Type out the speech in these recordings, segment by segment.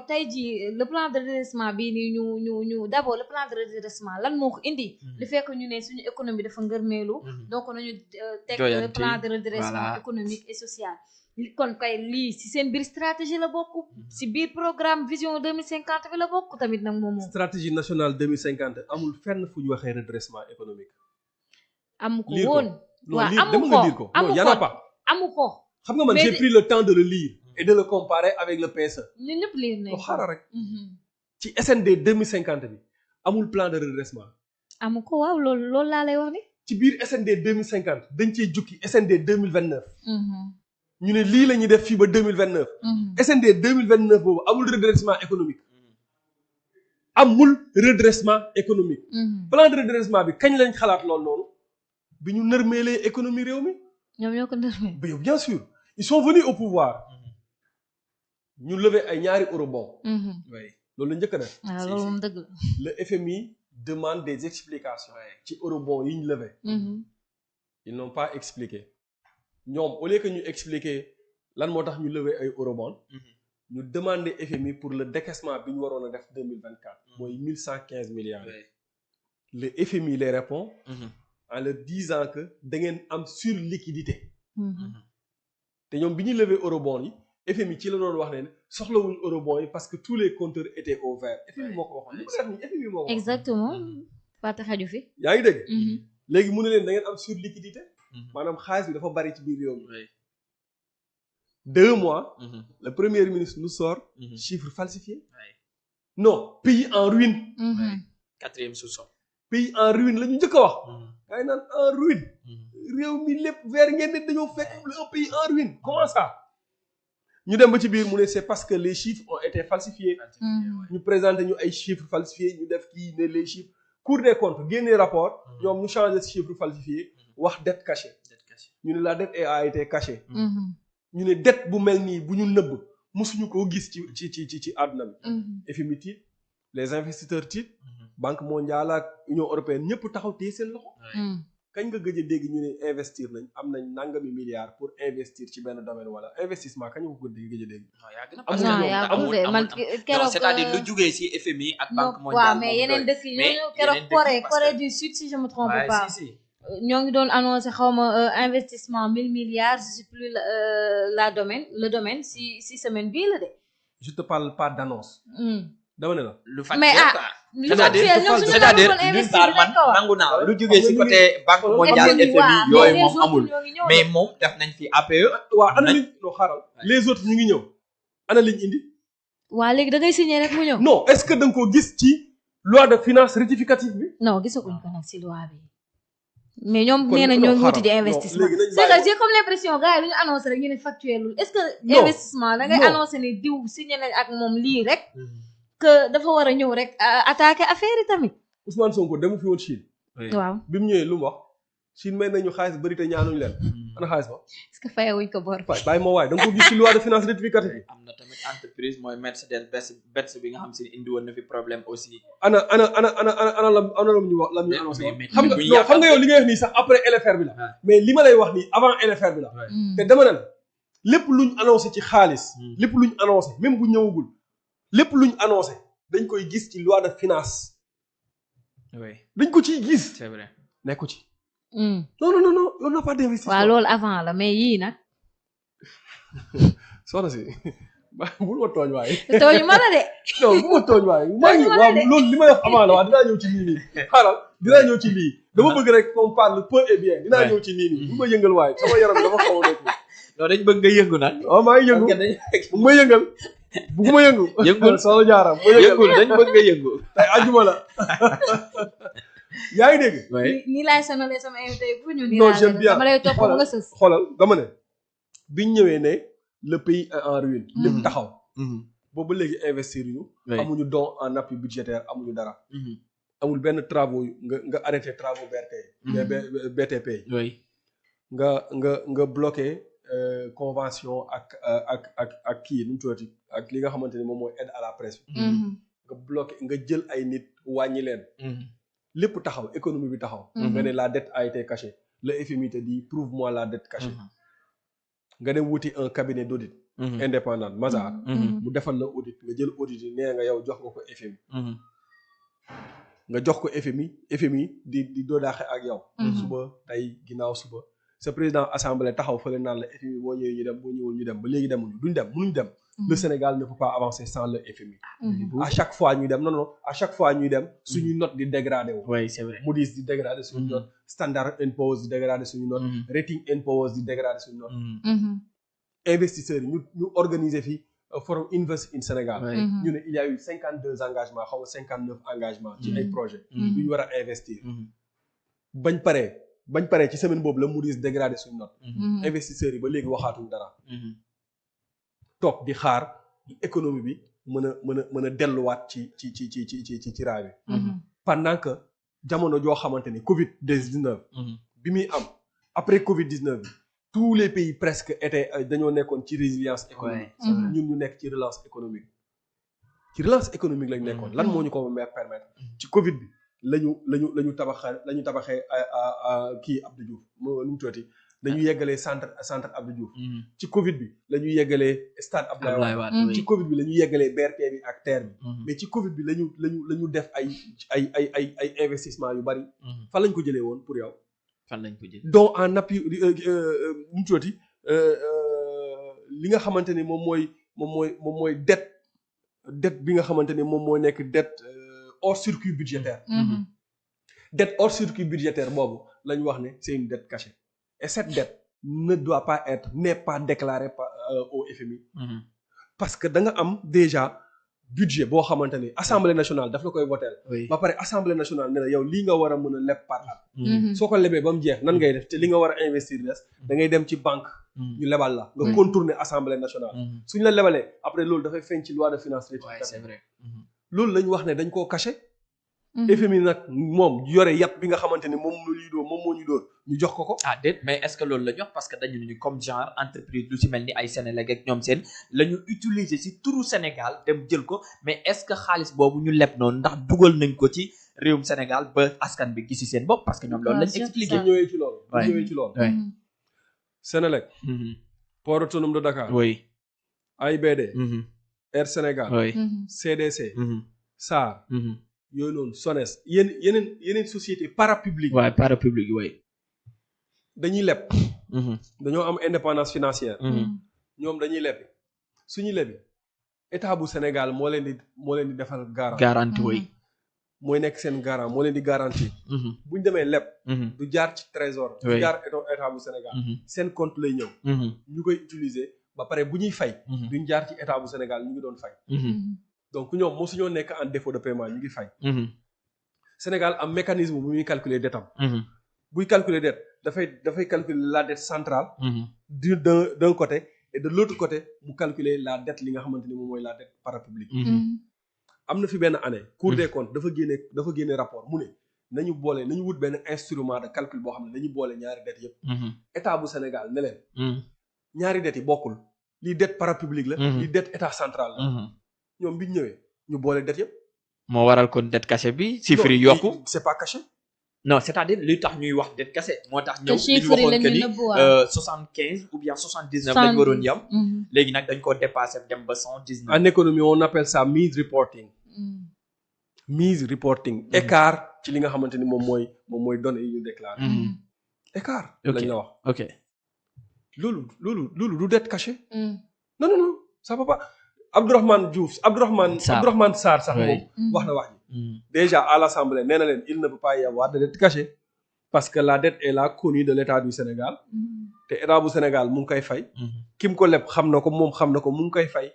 tey jii le plan de redressement bii nii ñu d'abord le plan de redressement lan moo ko indi lu fekk ñu ne suñu économie dafa ngërmeelu donc nañu teg plan de redressement économique et social kon kay lii si seen biir stratégie la bokk si biir programme vision 2050 bi la bokk tamit nag moom stratégie nationale 2050 amul fenn fu ñu waxee redressement économique amu ko woon waaw amu ko amu ko xam nga man j'ai pris le temps de le lire et de le comparer avec le PSE ñun ñëpp lire nañ xaaral rek ci SND 2050 bi amul plan de redressement amu ko waaw loolu laa lay wax ni ci biir SND 2050 dañ cee jukki SND 2029 ñu ne lii la ñuy def fii ba 2029 SND 2029 boobu amul redressement économique amul redressement économique plan de redressement bi kañ lañ xalaat loolu noonu bi ñu nërmeelee économie réew mi ñoom ñoo ko nërmee bien sûr ils sont venus au pouvoir ñu lever ay ñaari eurobond loolu la njëkk a def loolu moom dëgg la le FMI demande des explications ci eurobond yi ñu lever ils n'ont pas expliqué ñoom au lieu que ñu expliquer lan moo tax ñu lever ay eurobond ñu demander FMI pour le décaissement bi ñu waroon a def 2024 mooy 1115 milliards le FMI les répond en leur disant que da ngeen am surliquidité te ñoom bi ñu lever eurobond yi FMI ci la doon wax ne soxlawuñ eurobond yi parce que tous les compteurs étaient au vert FMI moo ko waxoon li ko def nii FMI moo ko waxoon exactement Fata xaju fi yaa ngi dégg léegi mu ne leen da ngeen am surliquidité maanaam xaalis bi dafa bari ci biir réew mi 2 mois le premier ministre nous sort chiffre falsifié non pays en ruine 4e sous-sol pays en ruine la ñu njëkk a wax gaa yi naan en ruine réew mi lépp vert ngeen ne dañoo fekk un pays en ruine comment ça ñu dem ba ci biir mu ne c'est parce que les chiffres ont été falsifiés ñu présenté ñu ay chiffres falsifiés ñu def kii ne les chiffres Cour des comptes génnee rapport ñoom ñu changé ce chiffre falsifié wax dette cachée ñu ne la dette a été cachée ñu ne dette bu mel nii bu ñu nëbb mosuñu koo gis ci àdduna bi FMI tiit les investisseurs tiit Banque mondiale ak Union européenne ñëpp taxaw téye seen loxo kañ nga gëj a dégg ñu ne investir nañ am nañ nangami milliards pour investir ci benn domaine wala investissement kañ nga ko gëj a dégg man keroog c'est-à-dire lu jugee ci FMI ak Banque mondiale waaw mais yeneen dëkk yi ñoo keroog Corée du Sud si je me trompe pas ñoo ngi doon annoncé xawma investissement 1000 milliards je sais plus le domaine si semaine bii la de je te parle pas d'annonce dama ne la lu factuel c'est-à-dire d'une part man nangu naa lu jógee ci côté Banque mondiale FMI yooyu moom amul mais moom def nañ fi APE waaw ana liñ loo xaaral les autres ñu ngi ñëw ana liñ indi waa léegi da ngay signé rek mu ñëw non est-ce que da nga ko gis ci loi de finance rectificative bi non gisaguñ ko nag si loi bi mais ñoom nee na ñoo ngi wuti di investissement c'est que j'ai comme l'impression gars yi lu ñu annoncé rek ñu ne factuel est-ce que investissement da ngay annoncé ne diw signé nañ ak moom lii rek que dafa war a ñëw rek attaquer affaire yi tamit Ousmane Sonko demu fi woon Chine waaw bi mu ñëwee lu mu wax Chine may nañu xaalis bëri te ñaanuñu leen ana xaalis ba est-ce que fayewuñ ko bor bàyyi ma waay da nga ko gis ci loi de finance rectificative am na tamit entreprise mooy Mercedes-Benz bi nga xam si indi woon na fi problème aussi ana lam ñu wax lam ñu annoncé xam nga yow li ngay wax nii sax après LFR bi la mais li ma lay wax nii avant LFR bi la te dama ne la lépp luñ annoncé ci xaalis lépp luñ annoncé même bu ñëwagul lépp luñ annoncé dañ koy gis ci loi de finance dañ ko ciy gis c'est vrai nekku ci non loolu n'a pas d'investissement waaw loolu avant la mais yii nag soxna si bul ma tooñ waaye tooñu ma la de non bu ma tooñ waaye maa ngi waaw loolu li may wax avant la waaw dinaa ñëw ci nii xaaral dinaa ñëw ci lii dama bëgg rek qu'on parle peu et bien dinaa ñëw ci nii bu ma yëngal waaye sama yaram dafa xaw a nekk non dañ bëgg nga yëngu nag waaw maa ngi yëngu bu ma yëngal bugguma yëngu yëngul soo jaaram yëngul dañ bëgg nga yëngu tey àjjuma la yaa ngi dégg nii laay sonalee sama invité bu ñu non j'aime bien dama lay topp nga sës xoolal dama ne biñ ñëwee ne le pays est en ruine lépp taxaw boobu léegi investir ñu amuñu don en appui budgétaire amuñu dara amul benn travaux nga arrêté travaux BTP nga bloqué convention ak kii nu mu tuddati ak li nga xamante ni moom mooy aide à la presse bi nga bloqué nga jël ay nit wàññi leen lépp taxaw économie bi taxaw nga ne la dette a été cachée le FMI te dit prouve-moi la dette cachée nga dem wuti un cabinet d'audit indépendante Mazars mu defal la audit nga jël audit yi nee nga yow jox nga ko FMI nga jox ko FMI di doodaaxe ak yow suba tey ginnaaw suba sa président assemblée taxaw fële naan la FMI boo ñëwee ñu dem boo ñëwul ñu dem ba léegi demuñu mënuñ dem le Sénégal ne peut pas avancer sans le FMI à chaque fois ñuy dem non à chaque fois ñuy dem suñu note di dégradé wu oui c'est vrai Moody's di dégradé suñu note Standard & Poor's di dégradé suñu note Rating & Poor's di dégradé suñu note investisseurs yi ñu organiser fii forum Invest in Sénégal ñu ne il y a eu 52 engagements xaw ma 59 engagements ci ay projets yu ñu war a investir bañ paree ci semaine boobu la Moody's dégradé suñu note investisseurs yi ba léegi waxaatuñ dara toog di xaar économie bi mën a delluwaat ci raay bi pendant que jamono joo xamante ni Covid-19 bi muy am après Covid-19 bi tous les pays presque étaient dañoo nekkoon ci résilience économique ñun ñu nekk ci relance économique lañ nekkoon lan moo ñu ko permettre ci Covid bi lañu tabaxee kii Abdou Diouf nu mu tuuti dañu yeggalee centre Abdou Diouf ci Covid bi la ñu yeggalee stade Abdoulaye Wade ci Covid bi la ñu yeggalee BRT bi ak TER bi mais ci Covid bi lañu def ay investissement yu bari fan lañ ko jëlee woon pour yow fan lañ ko jëlee donc en appui nu mu tuuti li nga xamante ni moom mooy dette bi nga xamante ni moom moo nekk dette hors circuit budgétaire dette hors circuit budgétaire boobu la ñu wax ne c'est une dette cachée et cette dette n'est pas déclarée au FMI parce que da nga am déjà budget boo xamante ni assemblée nationale daf la koy voter ba pare assemblée nationale ne la yow lii nga war a mën a leb par at soo ko lebee ba mu jeex nan ngay def te li nga war a investir des da ngay dem ci banque ñu lebal la nga contourner assemblée nationale suñu la lebalee après loolu dafay feeñ ci loi de finances rectificative c'est vrai loolu lañu wax ne dañ koo caché FMI nag moom yore yàpp bi nga xamante ne moom moo ñu dóor ñu jox ko ah déet mais est-ce que loolu la ñu wax parce que dañu ni comme genre entreprise lu si mel ni ay Sénélec ak ñoom seen la ñu utiliser si turu Sénégal dem jël ko mais est-ce que xaalis boobu ñu leb noonu ndax dugal nañ ko ci réewum Sénégal ba askan bi gisi seen bopp parce que ñoom loolu lañ expliqué ñëwee ci loolu Sénélec port autonome de Dakar oui AIBD Air Sénégal CDC SAR yooyu noonu SONES yeneen société parapublique parapublique oui dañuy leb dañoo am indépendance financière ñoom dañuy leb suñu lebi état bu Sénégal moo leen di defal garantie oui mooy nekk seen garant moo leen di garantie buñ demee leb du jaar ci trésor du jaar état bu Sénégal seen compte lay ñëw ñu koy utiliser ba pare bu ñuy fay duñ jaar ci état bu Sénégal ñu ngi doon fay donc ñoom mosuñoo nekk en défaut de paiement ñu ngi fay Sénégal am mécanisme bu muy calculer dette am buy calculer dette dafay calculer la dette centrale d'un côté et de l'autre côté mu calculer la dette li nga xamante ni moom mooy la dette parapublique am na fi benn année Cour des comptes dafa génne rapport mu ne nañu wut benn instrument de calcul boo xam ne dañu boole ñaari dette yëpp état bu Sénégal ne leen ñaari dette yi bokkul lii dette parapublique la lii dette état central la ñoom bi ñu ñëwee ñu boole dette yëpp moo waral kon dette cachée bi chiffre yi yokku c'est pas caché non c'est-à-dire li tax ñuy wax dette cachée moo tax ñëw li ñu waxoon que ni 75 ou bien 79 lañ waroon yam léegi nag dañ koo dépassé dem ba 119 en économie on appelle ça mise reporting écart ci li nga xamante ni moom mooy données yi ñu déclaré écart lañ la wax ok loolu du dette cachée non ça peut pas Abdourahmane Sarr sax moom wax na wax ji déjà à l'Assemblée nee na leen il ne peut pas y avoir de dette cachée parce que la dette est là connue de l'État du Sénégal te État bu Sénégal mu ngi koy fay kim ko leb xam na ko moom xam na ko mu ngi koy fay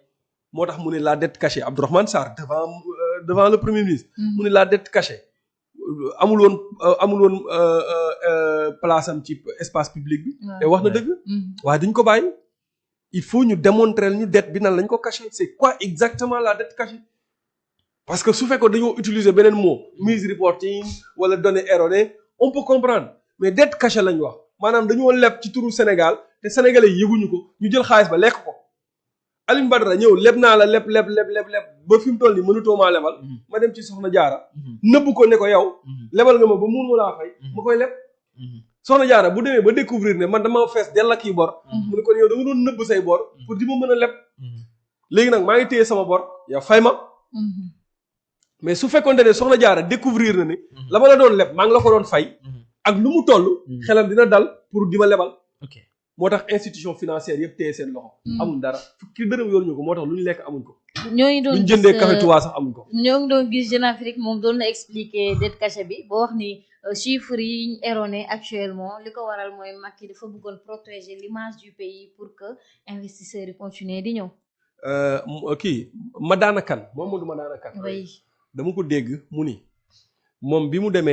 moo tax mu ne la dette cachée Abdourahmane Sarr devant le Premier ministre mu ne la dette cachée amul woon place am ci espace public bi te wax na dëgg waaye duñ ko bàyyi il faut ñu démontrer ñu dette bi nan lañ ko caché c'est quoi exactement la dette cachée parce que su fekkoon dañoo utiliser beneen mot mise reporting wala données erronées on peut comprendre mais dette cachée lañ wax maanaam dañoo leb ci turu Sénégal te sénégalais yëguñu ko ñu jël xaalis ba lekk ko Alioune Badara ñëw leb naa la leb ba fi mu toll nii mënutoo maa lebal ma dem ci Soxna Jaara nëbb ko ne ko yow lebal nga ma ba mun ma laa fay ma koy leb Soxna Jaara bu demee ba découvrir ne man dama fees dell ak kii bor mu ne kon yow da nga doon nëbb say bor pour di ma mën a leb léegi nag maa ngi téye sama bor yow fay ma mais su fekkoonte ne Soxna Jaara découvrir na ne la ma la doon leb maa ngi la ko doon fay ak lu mu toll xelam dina dal pour di ma lebal moo tax institution financière yëpp téye seen loxo amuñ dara fukki dërëm yoruñu ko moo tax lu ñu lekk amuñ ko ñooñu doon luñ jëndee café Touba sax amuñ ko ñoo ngi doon gis Jeune Afrique moom doon na expliquer dette cachée bi boo wax ni chiffres yi ñu erroné actuellement li ko waral mooy Macky dafa bëggoon protéger l'image du pays pour que investisseurs yi continuer di ñëw kii Madana Kane Mamadou Madana Kane oui dama ko dégg mu ni moom bi mu demee